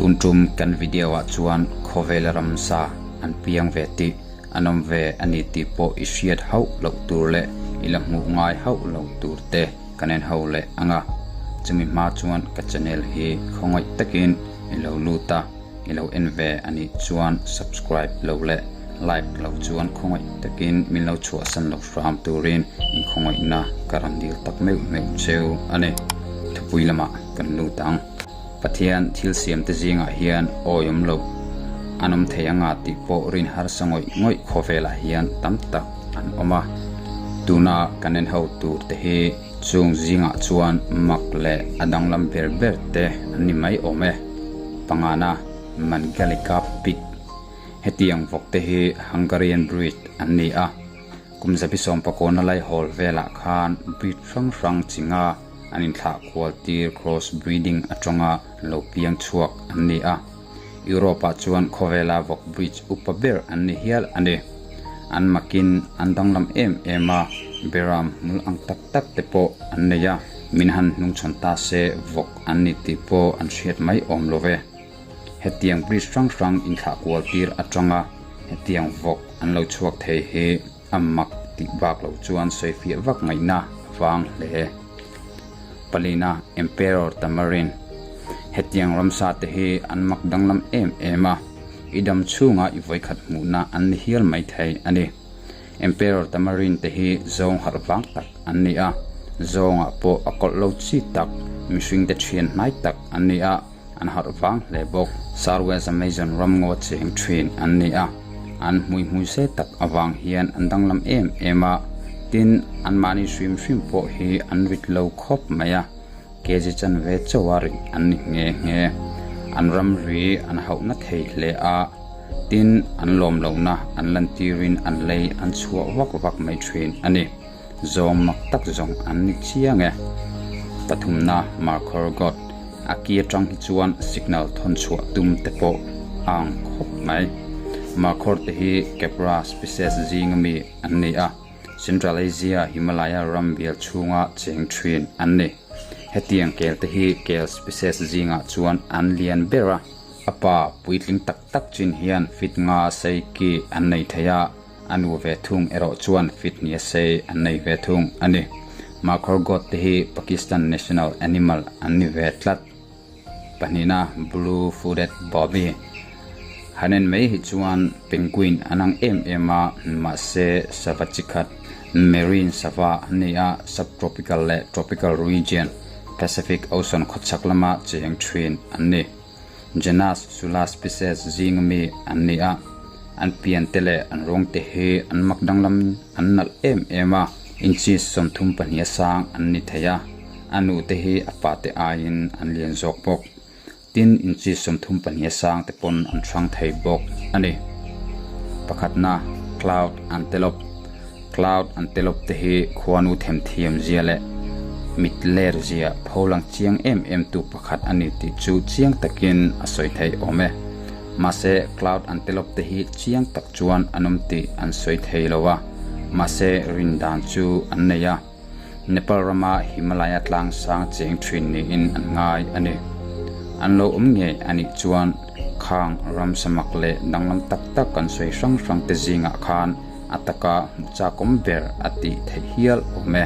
Tun tum kan video ah chuan khawvel ramsa an piang ve tih an awm ve a ni tih pawh i hriat hauh loh tur leh i la hmuh ngai hauh lo tur te kan en ho leh ang a. Chumi hma chuan ka channel hi khawngaih takin i lo lut a, i lo en ve a nih chuan subscribe lo leh like lo chuan khawngaih takin min lo chhuahsan lo hram turin inkhawngaihna ka rawn dil tak meuh meuh cheu a ni. Thupui lamah kan lut ang. Pathian thil siamte zingah hian awi awm lo an awm thei anga tih pawh rin harsa ngawih ngawih khawvelah hian tam tak an awm a. Tuna kan en ho tur te hi chung zingah chuan mak leh a danglam ber ber te an ni mai awm e. Pangana Mangalica Pig Hetiang vawk te hi Hungarian breed an ni a. Kum zabi sawmpakawna laihawl velah khan breed hrang hrang chinga an inthlah kual tir cross breeding atanga lo piang chhuak an ni a. Europe ah chuan khawvela vawk breed upa ber an ni hial a ni. An makin an danglam em em a, beram hmul ang tak tak te pawh an nei a, min han hnungchhawn ta se vawk an ni tih pawh an hriat mai awm lo ve. Hetiang breed hrang hrang inthlah kual tir atanga hetiang vawk an lo chhuak thei hi A mak tih bak loh chuan sawifiah vak ngaihna a vang hle. Palina Emperor Tamarin Hetiang ramsa te hi an mak danglam em em a, i dam chhunga i vawikhat hmuhna an ni hial mai thei a ni. Emperor Tamarin te hi zawng harh vang tak an ni a, zawngah pawh a kawlh lo chi tak, mihringte thian hnai tak an ni a, An harh vang hle bawk. Southwest Amazon ramngaw cheng thin an ni a, an hmuihmui se tak avang hian an danglam em em a, tin, anmahni hrim hrim pawh hi an rit lo khawp mai a, kg chanve chauha rit an ni nghe nghe. An ramri an hauhna thei hle a, tin, an lawm lohna an lantirin an lei an chhuah vak vak mai thin a ni. Zawng mak tak zawng an ni chiang e. Pathumna Markhor God a ki atang hi chuan signal thawn chhuah tum te pawh a ang khawp mai. Markhor te hi Capra species zinga mi an ni a, Central Asia Himalaya ram bial chhunga cheng thin an ni. Hetiang kel te hi kel species zingah chuan an lian ber a, a pa puitling tak tak chin hian feet nga sei ki an nei thei a, A nu ve thung erawh chuan fit nia sei an nei ve thung a ni. Markhor goat te hi Pakistan national animal an ni ve tlat. Pahnihna Blue footed bobby. Han en mai hi chuan penguin an ang em em a, mahse sava chi khat marine sava an ni a, subtropical leh tropical region, Pacific Ocean khawchhak lama cheng thin an ni. Genus Sula species zinga mi an ni a, an pian te leh an rawng te hi an mak danglam an nalh em em a, inches 32 a sang an ni thei a, a nu te hi a pa te aiin an lian zawk bawk. Tin, inches 34 a sang te pawn an hrang thei bawk a ni. Pakhatna, Cloud Antelope. Cloud antelope te hi khuanu themthiam zia leh mit ler zia pholang chiang em em tu pakhat a ni tih chu chiang takin a sawi thei awm e. Mahse cloud antelope te hi chiang tak chuan an awm tih an sawi thei lo a, mahse rin dan chu an nei a. Nepal rama Himalaya tlang sang cheng thin niin an ngai a ni. An lo awm ngei a nih chuan khang ram samak leh danglam tak tak kan sawi hrang hrang te zingah khan a taka hmuh chakawm ber a tih theih hial awm e.